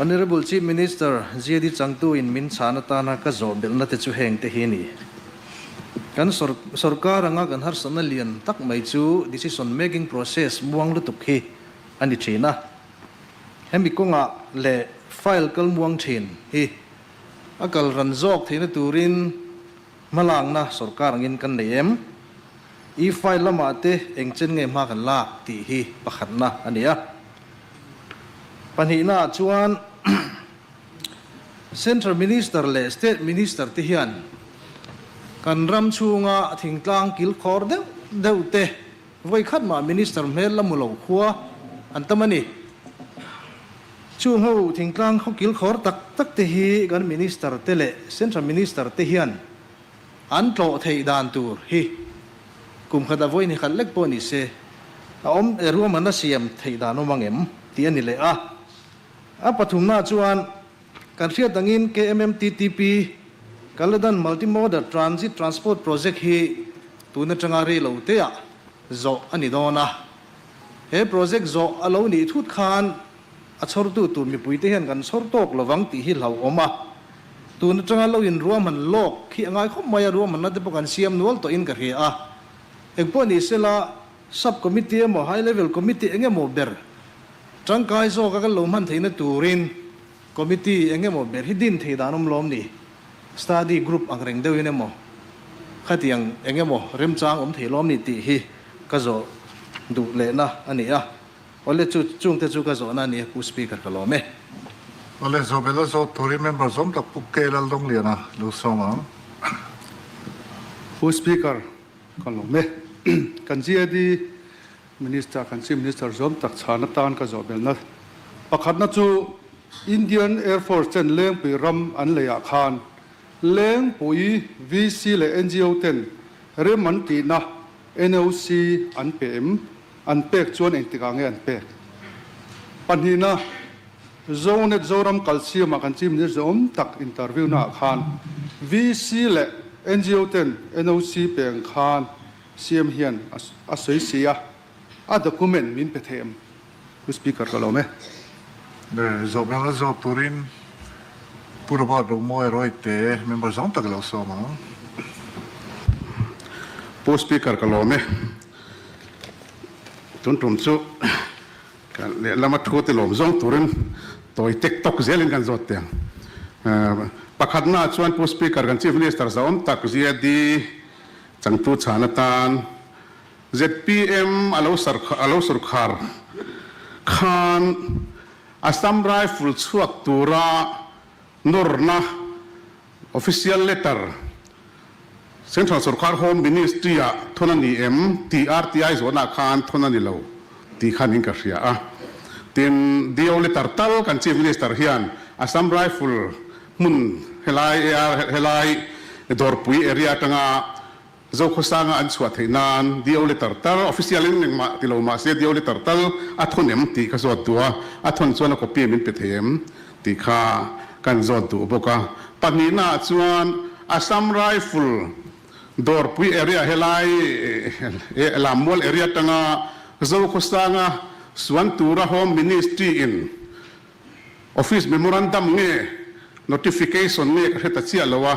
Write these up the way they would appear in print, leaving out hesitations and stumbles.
Honourable Chief Minister GD Changtu in min chhan atana ka zawh belhna te chu heng te hi a ni. Kan sawrkar anga kan harsatna lian tak mai chu decision making process muang lutuk hi a ni thin a. Hemi kawngah leh file kal muang thin hi a kal ran zawk theihna turin hmalakna sawrkar angin kan nei em? E-file lamah te eng chen nge hma kan lak tih hi pakhatna a ni a. Pahnihnaah chuan Central Minister leh State Minister te hian kan ram chhunga thingtlang kilkhawr deuh deuh te vawi khat mah Minister hmel la mu lo khua an tam a ni. Chung ho thingtlang khaw kilkhawr tak tak te hi kan Minister te leh Central Minister te hian an tlawh theih dan tur hi kum khat a vawi ni khat lek pawh ni se a awm e ruahmanna siam theih dan awm ang em tih a ni leh a. A pathumna chuan kan hriat angin KMMTTP, Kaladan Multi-Modal Transit Transport Project hi tun atanga rei lo teah zawh a ni dawn a. He project zawh a lo nih thut khan a chhawrtu tur mipuite hian kan chhawr tawk lovang tih hi hlauhawm a. Tun atanga lo in ruahman lawk khi a ngai khawp mai a, ruahmanna te pawh kan siam nual tawhin ka hria a. Engpawh ni sela Sub Committee emaw High Level Committee eng emaw ber tangkai zawka kan lo hman theihna turin Committee eng emaw ber hi din thei dan awm lawm ni? Study Group ang reng deuhin emaw khatiang eng emaw remchang awm thei lawm ni tih hi ka zawh duh lehna a ni a. Awle chu chungte chu ka zawhna a ni a Pu Speaker ka lawm e. Awle Zawhbel a zawt turin member zawm tak Pu K Laldawng-Liana lo sawm ang. Pu Speaker ka lawm e. Kan GAD Minister kan Chief Minister zawm tak chhan atan ka zawhbelna pakhatna chu Indian Air Force ten Lengpui ram an leiah khan Lengpui VC leh NGO ten rem an tihna NOC an pe em? An pek chuan engtikah nge an pek? Pahnihna, Zonet Zoram kalsiamah kan Chief Minister awm tak interview naah khan VC leh NGO ten NOC pe ang khan CM hian a sawi si a, a document min pe thei em? Pu Speaker ka lawm e. Zawhbel a zawt turin Pu Robert Romawi Royte member zawng tak lo sawm ang. Pu Speaker ka lawm e. Tun tum chu kan lehlama thu te lawm zawng turin tawi tek tawk zelin kan zawt teh ang. Pakhatnaah chuan Pu Speaker kan Chief Minister zahawm tak GAD changtu chhan atan zpm a lo a lo sorkhar khan Assam Rifle chhuak tura nawrna Official letter Central Sorkar Home Ministry ah thawn a ni em tih RTI zawhna khan thawn a ni lo tih khan in ka hria a. Tin, DO letter tal kan Chief Minister hian Assam Rifle hmun helai AR helai Dawrpui area atanga Zokhawsanga an chhuah theih nan DO letter tal official in engmah ti lo mahse DO letter tal a thawn em tih ka zawt duh a, a thawn chuan a copy min pe thei em tih kha kan zawt duh bawk a. Pahnihnaah chuan Assam Rifle Dawrpui area helai Lammual area atanga Zokhawsanga suan tura Home Ministry in office memorandum nge notification nge ka hre ta chiah lo a,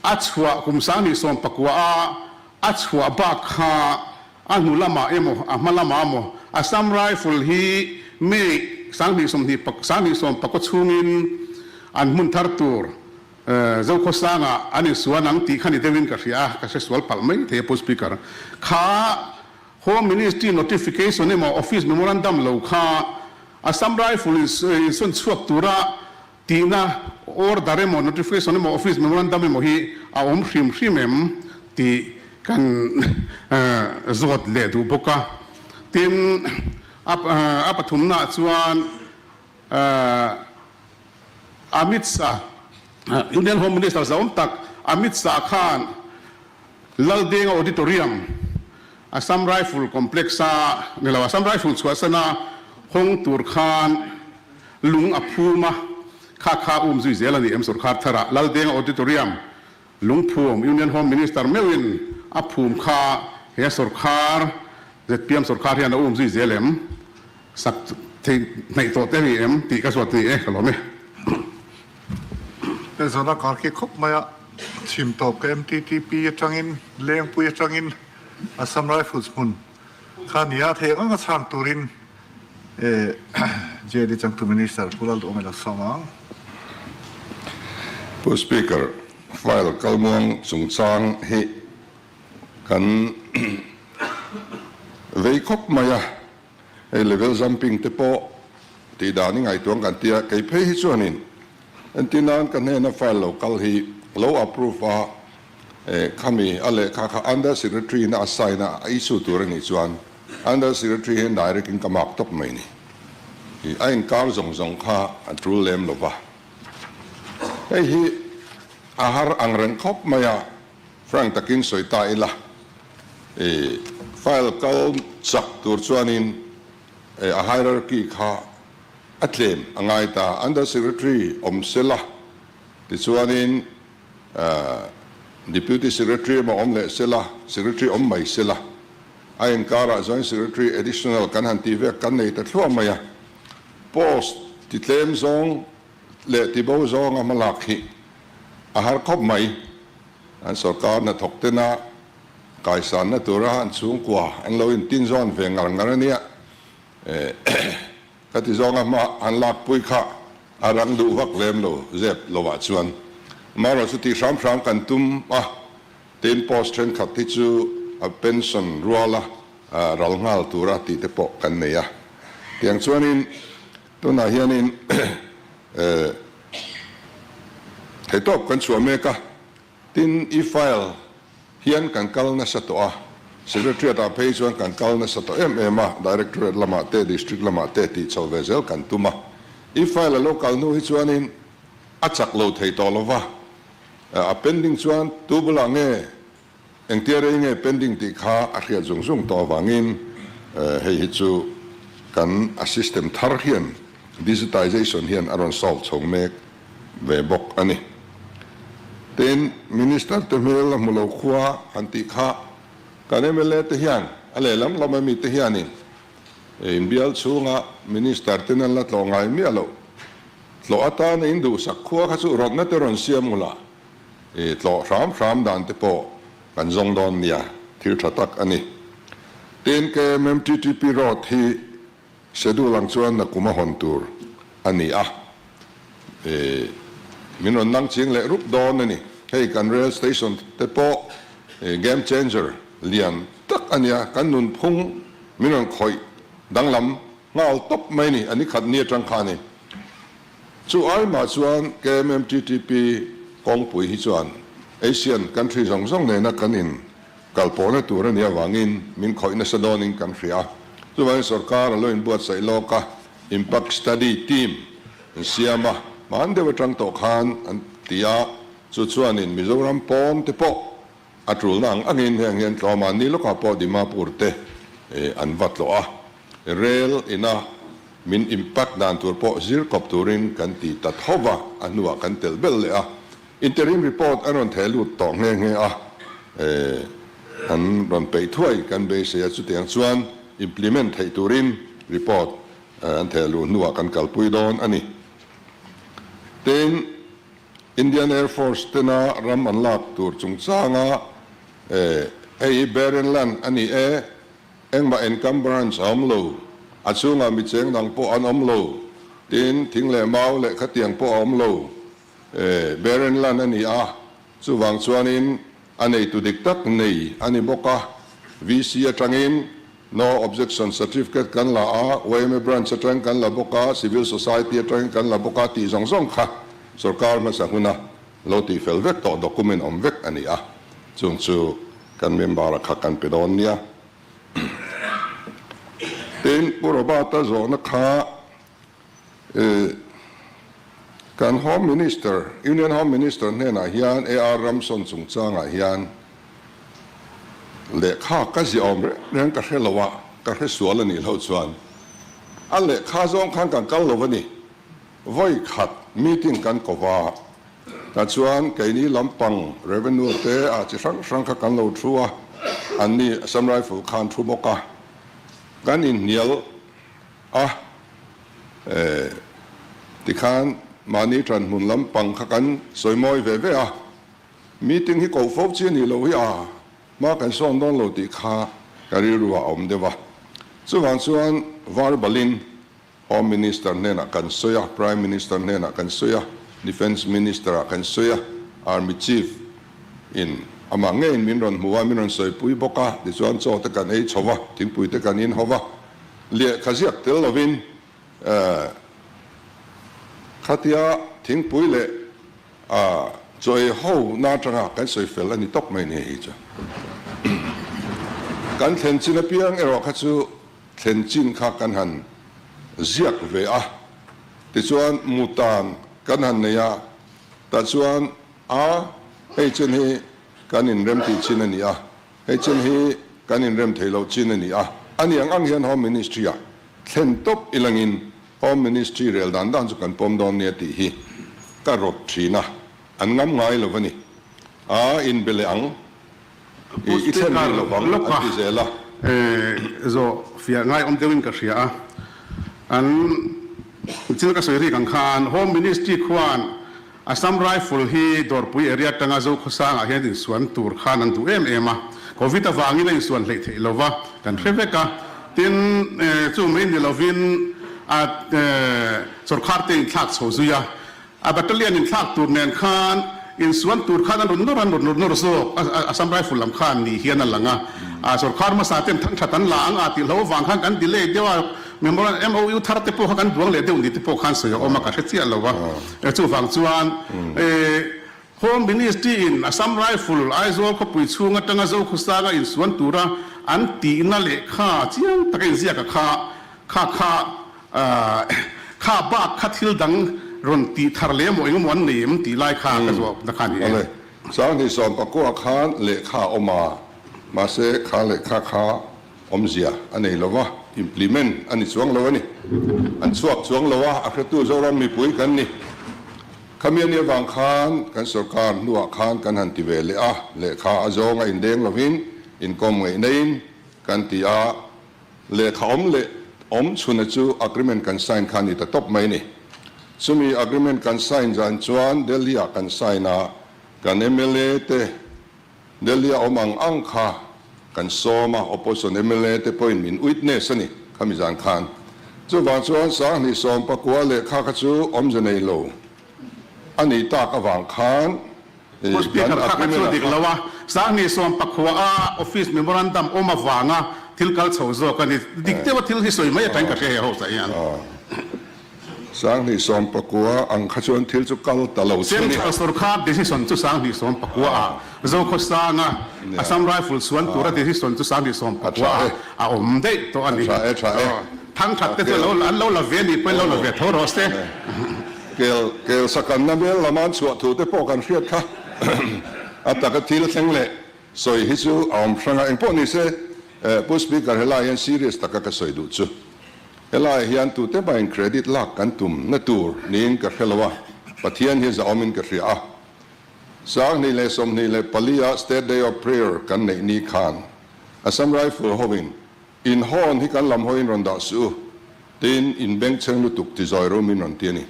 A chhuah kum 2019 a a chhuah bak kha a hnu lamah emaw a hma lamah emaw Assam Rifle hi May 2020 chhungin an hmun thar tur Zokhawsangah an insuan ang tih kha ni deuhin ka hria a, ka hre sual palh mai thei a Pu Speaker. Kha Home Ministry notification emaw office memorandum lo kha Assam Rifle insawn chhuak tura Tihna order emaw notification emaw office memorandum emaw hi a awm hrim hrim em tih kan zawt leh duh bawk a. Tin, a pathumnaah chuan Amit Shah, Union Home Minister zahawm tak Amit Shah khan Laldenga Auditorium, Assam Rifle Complex-a ni lo, Assam Rifle chhuahsana hawng tur khan lung a phum a, kha kha um zui zel a ni em sorkar tharah Laldenga Auditorium lungphum Union Home Minister meuhin a phum kha he sorkar zpm sorkar hian a um zui zel em? Sak. Thei hnaih tawh te a ni em tih ka zawt a ni e, ka lawm e. He zawhna kar khi khawp mai a, chhim tawp ka MTTP atangin Lengpui atangin Assam Rifles hmun kha ni a, thei ang anga chhang turin JD changtu Minister Pu Lalduhawm ilo sawm ang. Pu Speaker, file kalmuang chungchang hi kan vei khawp mai a, Hei level jumping te pawh tih dan i ngaihtuah kan tia, kei phei hi chuanin entir nan ka hnena file lo kal hi lo approve a, khami a lehkha kha under secretary in a sign a, a issue tur a nih chuan under secretary hian direct in ka mark tawp mai ni. A inkar zawng zawng kha a tul lem lo va. Hei hi a har ang reng khawp mai a, frank takin sawi ta ila. I file kal chak tur chuanin a hierarchy kha a tlem a ngai ta. Under Secretary awm sela tichuanin Deputy Secretary emaw awm leh sela, Secretary awm mai sela. A inkarah Joint Secretary Additional kan han tih vek kan nei ta thluah mai a. Post ti tlem zawng leh ti bo zawnga hmalak hi a har khawp mai. An sorkar hnathawk tena kaisanna tura an chhungkua an lo intin zawn ve ngar ngar a nia. Ka ti zawnga hma an lakpui kha a rang duh vak lem lo zep lovah chuan. Amaherawh chu tih hram hram kan tum a, tin post thenkhat hi chu a pension ruala ral nghal tura tih te pawh kan nei a. Tiang chuanin tunah hianin Theihtawp kan chhuah mek a, tin e-file hian kan kal nasa tawh a, Secretariat ah phei chuan kan kal nasa tawh em em a, Directorate lamah te, District lamah te tih chho ve zel kan tum a. E-file a lo kal hnu hi chuanin a chak lo thei tawh lo va, a pending chuan tu bulah nge Engtia rei nge pending tih kha a hriat zung zung tawh avangin hei hi chu kan a system thar hian digitization hian a rawn solve chho mek ve bawk a ni. Tin, Minister te hmel a hmu lo khua han tih kha kan mla te hian a lehlam lam ami te hianin inbial chhunga Minister ten an la tlawh ngai miah loh tlawh atana induhsak khua kha chu rawtna te rawn siam ula. I tlawh hram hram dan te pawh kan zawng dawn nia, thil tha tak a ni. Tin, KMMTTP road hi schedule ang chuan nakum a hawn tur a ni a, i min rawn nang ching leh rup dawn a ni. Hei kan rail station te pawh game changer lian tak a nia, kan nunphung min rawn khawih danglam nghal tawp mai a ni, a ni khat ni atang kha a ni. Chu aimah chuan KMMTTP kawngpui hi chuan Asian country zawng zawng nena kan in kalpawhna tur a nih avangin min khawih nasa dawnin kan hria a. Chuvangin sorkar a lo inbuatsaih lawk a, Impact Study Team an siam a, hman deuh atang tawh khan an ti a, chu chuanin Mizoram pawn te pawh a tulna ang angin heng hian tlawma ni lawkah pawh Dimapur te an va tlawh a, Rail ina Min impact dan tur pawh zir kawp turin kan ti ta tho va, a hnuah kan telh belh leh a. Interim report an rawn theh lut tawh nghe nghe a, an rawn peih thuai kan beisei a, chutiang chuan implement theih turin report an theh luh hnuah kan kalpui dawn a ni. Tin, Indian Air Force tena ram an lak tur chungchanga hei hi barren land a ni e, Engmah encumbrance a awm lo, a chhungah mi cheng dang pawh an awm lo, tin thing leh mau leh khatiang pawh a awm lo. Barren land a ni a, chuvang chuanin a neitu dik tak nei a ni bawk a. VC atangin No Objection Certificate kan la a, yma Branch atangin kan la bawk a, Civil Society atangin kan la bawk a tih zawng zawng kha sorkar hmasa huna lo tihfel vek tawh document awm vek a ni a, chung chu kan member-a kha kan pe dawn nia. Tin, Pu Robert-a zawhna kha kan Home Minister, Union Home Minister hnenah hian AR Ramson chungchangah hian lehkha ka ziah awm reng reng ka hre lo a, ka hre sual a nih loh chuan a lehkha zawng khan kan kal lo a ni. Vawi khat meeting kan ko va, tah chuan keini lampang revenue te ah chi hrang hrang kha kan lo thu a, anni Assam Rifle khan thu bawk a, kan inhnial a. Tikhan mahni ṭan hmun lampang kha kan sawi mawi ve ve a, meeting hi koh fo chi a nih loh hi a, hma kan sawn dawn lo tih kha ka rilru ah a awm deuh a. Chuvang chuan verbalin Home Minister hnenah kan sawi a, Prime Minister hnenah kan sawi a, Defence Minister ah kan sawi a, Army Chief in amah ngeiin min rawn hmu a, min rawn sawipui bawk a, tichuan chaw te kan ei chho va, thingpui te kan in ho va, lehkha ziak tel lovin khatia thingpui leh chaw ei ho na atanga kan sawi fel a ni tawp mai ni hei chu. Kan thlen chin apiang erawh kha chu thlen chin kha kan han ziak ve a, tichuan mutan kan han nei a, tah chuan a hei chin hi kan inrem tih chin a ni a, hei chin hi kan inrem thei loh chin a ni a, a ni ang ang hian Home Ministry ah thlen tawp ilangin Home Ministry rel dan dan chu kan pawm dawn nia tih hi ka rawt thin a, an ngam ngai lo a ni. A inbe leh ang. Pu Speaker lawka zawh fiah ngai awm deuhin ka hria a, an thil ka sawi rik ang khan Home Ministry khuan Assam Rifle hi Dawrpui area atanga Zokhawsangah hian insuan tur khan an duh em em a, Covid avangin a insuan hleih theih lo va, kan hre vek a, tin chu mai ni lovin a sawrkhar te inthlak chho zui a. A battalion inthlak tur nen khan insuan tur khan an rawn nawr an rawn nawr nawr zawk a, Assam Rifle lam khan ni hian a lang a, a sorkar hmasa ten thang that an la ang a tih hlo avang khan kan delay deuh a, memorandum MOU thar te pawh kha kan duang leh deuh ni te pawh khan sawi a awm a, ka hre chiah lo a, chuvang chuan Home Ministry in Assam Rifle Aizawl khawpui chhung atanga Zokhawsanga insuan tura an tihna lehkha chiang taka inziak a kha kha kha Kha bak kha thil dang rawn tih thar leh emaw engemaw an nei em tih lai kha ka zawhna kha a ni e. Awle, Sanghnih Sawmpakua khan lehkha a awm a, mahse kha lehkha kha awmzia a nei lo va, implement a ni chuang lo a ni. An chhuak chuang lo a, a hretu Zoram mipui kan ni. Khami a nih avang khan kan sorkar hnuah khan kan han ti ve leh a, lehkha a zawng a indeng lovin inkawm ngaih naiin kan ti a, Lehkha awm leh awm chhuna chu agreement kan sign kha a ni ta tawp mai ni. Chumi agreement kan sign zan chuan Delhi ah kan sign a, kan mla te Delhi a awm ang ang kha kan sawm a, opposition mla te pawhin min witness a ni khami zan khan. Chuvang chuan Sanghnih 19 lehkha kha chu awmze nei lo a nih tak avang khan Pu Speaker kha ka chu dik lo a, Sanghnih 19 a office memorandum awm avanga thil kal chho zawk a ni. Dik deuha thil hi sawi mai atangin ka hria hei house ah hian. Sanghnih 19 ang kha chuan thil chu kal ta lo chu a ni. Central sorkar decision chu Sanghnih 19 ah Zokhawsanga Assam Rifle suan tura decision chu Sanghnih 19 ah a awm daih tawh a ni. Thangthat te chu an lo la ve a nih pawhin lo la ve tho rawh se. Kel kel sakanna mel lama an chhuah thu te pawh kan hriat kha. A taka thil thleng leh sawi hi chu a awm hrang a, engpawh ni se Pu Speaker helai hian serious taka ka sawi duh chu. Helai hian tute mahin credit lak kan tum na tur niin ka hre lo a, Pathian hi zahawmin ka hria a. 2024 a State Day of Prayer kan neih ni khan Assam Rifle hovin In hawn hi kan lam hawiin rawn dah suh u, tiin in bengchheng lutuk ti zawi rum in rawn ti a ni.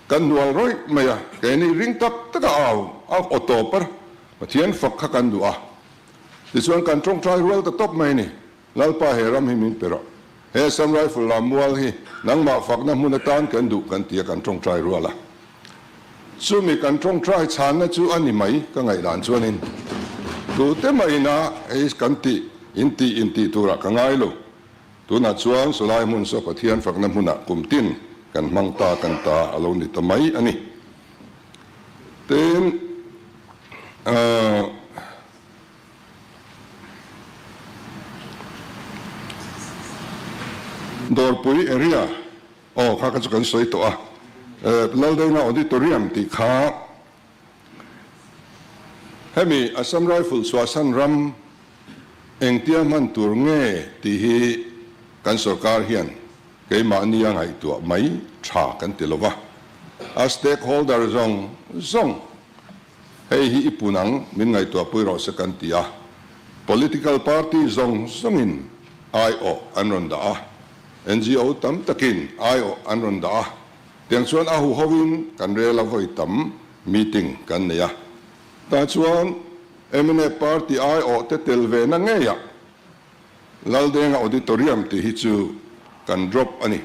Kan hnual rawih mai a, keini ring tak tak a au a aw tawp a, Pathian fak kha kan duh a. Tichuan kan tawngtai rual ta tawp mai a ni, Lalpa he ram hi min pe rawh, he Assam Rifle lam mual hi nangmah fakna hmun atan kan duh kan ti a kan tawngtai rual a. Chumi kan tawngtai chhanna chu a ni mai ka ngaihdan chuanin tute mahina hei kan tih in tih in tih turah ka ngai lo. Tunah chuan sawlai hmun saw Pathian fakna hmunah kum tin kan hmang ta kan ta a lo ni ta mai a ni. Tin, Dawrpui area. Aw, kha kha chu kan sawi tawh a. Laldenga Auditorium tih kha hemi Assam Rifle chhuahsan ram engtia hman tur nge tih hi kan sorkar hian keimahni a ngaihtuah mai tha kan ti lo va. A stakeholder zawng zawng hei hi i pun ang min ngaihtuahpui rawh se kan ti a. Political party zawng zawngin aiawh an rawn dah a. NGO tam takin aiawh an rawn dah a, tiang chuan a huhoin kan rel a vawi tam meeting kan nei a. Tah chuan mnf party aiawh te tel ve na ngeiah Laldenga Auditorium tih hi chu kan drop a ni,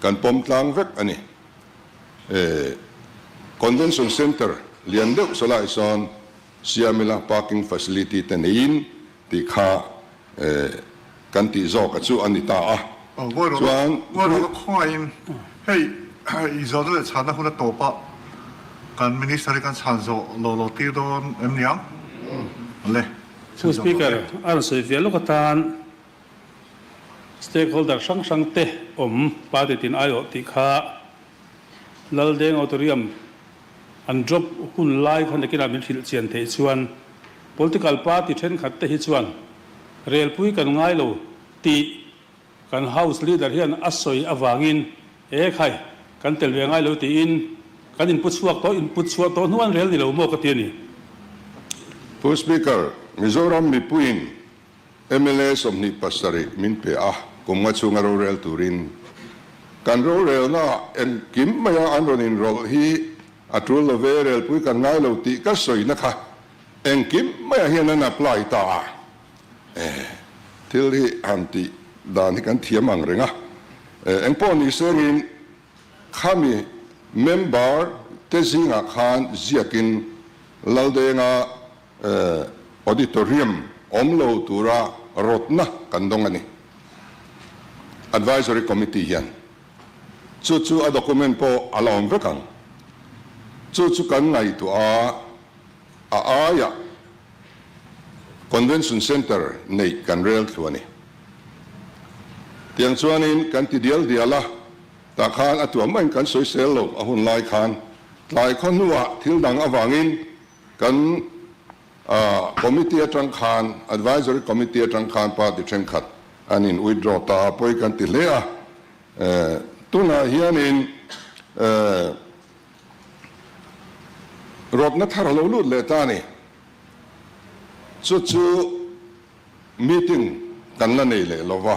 kan pawm tlang vek a ni. Convention Centre lian deuh sawlai sawn siam ila parking facility te neiin tih kha kan tih zawk a chu a ni ta a. Chuan Ngawi rawh khawngaihin hei i zawhna leh chhanna hun a tawp a, kan Minister hi kan chhan zawh lo lo tir dawn em niang? Le. Pu Speaker, a rawn sawi ve lawk atan stakeholder hrang hrang te awm party tin aiawh tih kha Laldeng Auditorium an drop hun lai khan nakinah min hrilh chian theih chuan political party thenkhat te hi chuan relpui kan ngai lo tih Kan House Leader hian a sawi avangin e khai, kan tel ve ngai lo tiin kan inpu chhuak tawh, input chhuah tawh hnu an rel ni lo maw ka ti a ni. Pu Speaker, Mizoram mipuiin mla 27 min pe a, kum nga chhunga rorel turin kan rorelnaah engkim maia an rawn inrawlh hi a tul lo ve, relpui kan ngai lo tih ka sawina kha engkim maiah hian an apply ta a. Thil hi han tih dan hi kan thiam ang reng a, engpawh ni sengin khami member te zingah khan ziakin Laldenga auditorium awm lo tura rawtna kan dawng a ni. Advisory Committee hian chu chu a document pawh a la awm vek ang. Chu chu kan ngaihtuah a, a aiah Convention Centre neih kan rel thlu a ni. Tiang chuanin kan ti dial dial a, tah khan a tuah maiin kan sawisel lo a hun lai khan tlai khaw hnuah thil dang avangin kan Committee atang khan, Advisory Committee atang khan party thenkhat an in withdraw ta a, pawi kan ti hle a. Tunah hianin rawtna thar a lo lut leh ta a ni. Chu chu meeting kan la nei leh lo va.